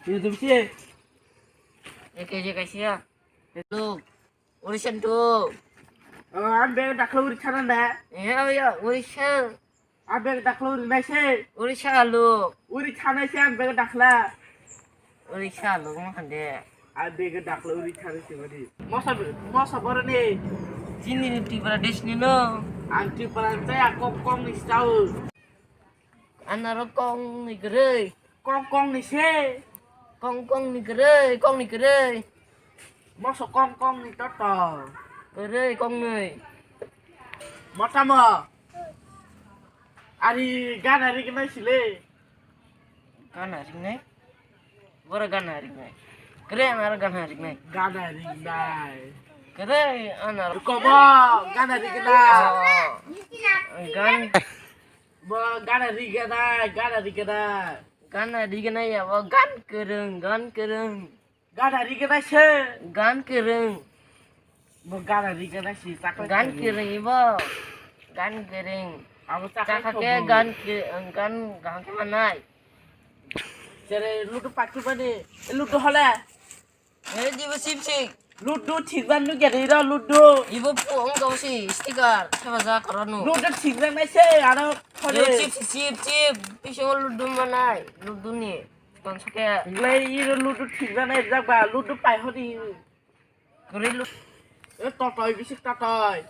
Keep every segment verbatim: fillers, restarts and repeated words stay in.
Ini tu bisi. Eke je kasia. Hello. Uri santu. Oh, ang bag daklo uri thana na. Ya, ya, uri sa. Ang bag daklo uri nai se. Uri sa lo. Uri thana se ang bag dakla. Uri sa lo mo khande. Ang bag daklo uri thana se bari. Mosa, mosa boro ni. Chini ni Tripura desh ni no. Ang Tripura saya kong kong ni stau. Anaro kong ni gre. Kong kong ni se. Kong kong ni kwrwi, kong ni kwrwi. Moso kong kong ni toto. Kwrwi kong ni. Motamo. Ari gana rignai sile. Gana rignai? Bora gana rignai. Kwrwi ang aro gana rignai. Gana rignai. Kwrwi anaro. Kobo gana rignai. Oh. Gan. Bo gana rignai, gana rignai. Gana rignai ya, bo gan kwrwng, gan kwrwng. Gana rignai se. Gan kwrwng. Bo gana rignai se, chakla Gan kwrwng. Kwrwng ibo. Gan kwrwng. Abo chakla Chakha ke kwrwng. Gan kwrwng, gan, gan khe manai. Jere ludu pakti bani, ludu hole. Eh, dibo sip sik. Ludu thikban nu gede ro ludu. Ibo pu ong kau si sticker, seba ja karo nu. Ludu thikban nai se, aro khode. Yo, chip, chip, chip. Piso ludu manai, ludu ni. Kon sake. Lai iro ludu thikban nai jak ba, ludu pai hodi. Kore lu. E totoi bisik totoi.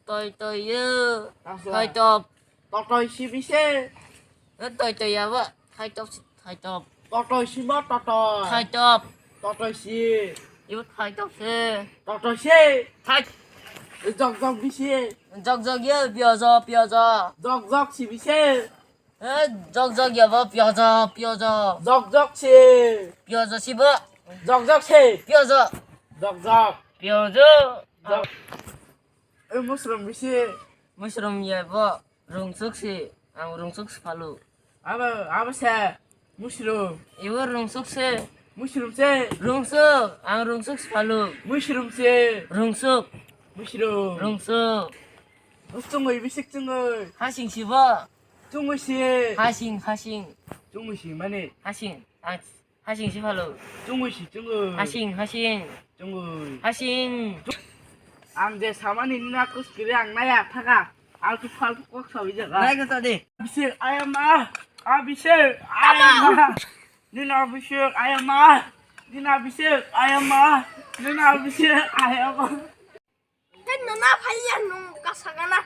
Toi toi yo. Asla. Thai top. Totoi si bise. Eh, toi toi ya ba. Thai top si, thai top. Totoi si ma totoi. Thai top. Totoi si. Yo thai top se. Totoi si. Thai. Jok jok bise. Jok jok yo, piojo, piojo. Jok jok si bise. Eh, jok jok ya ba, piojo, piojo. Jok jok si. Piojo si ba. Jok jok si. Piojo. Jok jok. Piojo. Jok. Eh, mushroom bisi. Mushroom ya bo rungsuk si, ang rungsuk si phalu. Abo, abo se mushroom. Ibo rungsuk si. Mushroom se. Rungsuk, ang rungsuk si phalu. Mushroom se. Rungsuk. Mushroom. Rungsuk. Chungui bisik chungui. Hasing si bo. Chungui si. Hasing, hasing. Chungui si mani. Hasing. Ang Hasing si phalo. Chungui si chungui. Hasing, hasing. Chungui. Hasing. Ang je samani nina kuskiri ang naya thaka. Ang tu phal kok sawi jaga. Nai ko tadi. Bisik ayama. A bisik ayama. Nina bisik ayama. Nina bisik ayama. Nina bisik ayama. Kan nana phaiya nung kasagana.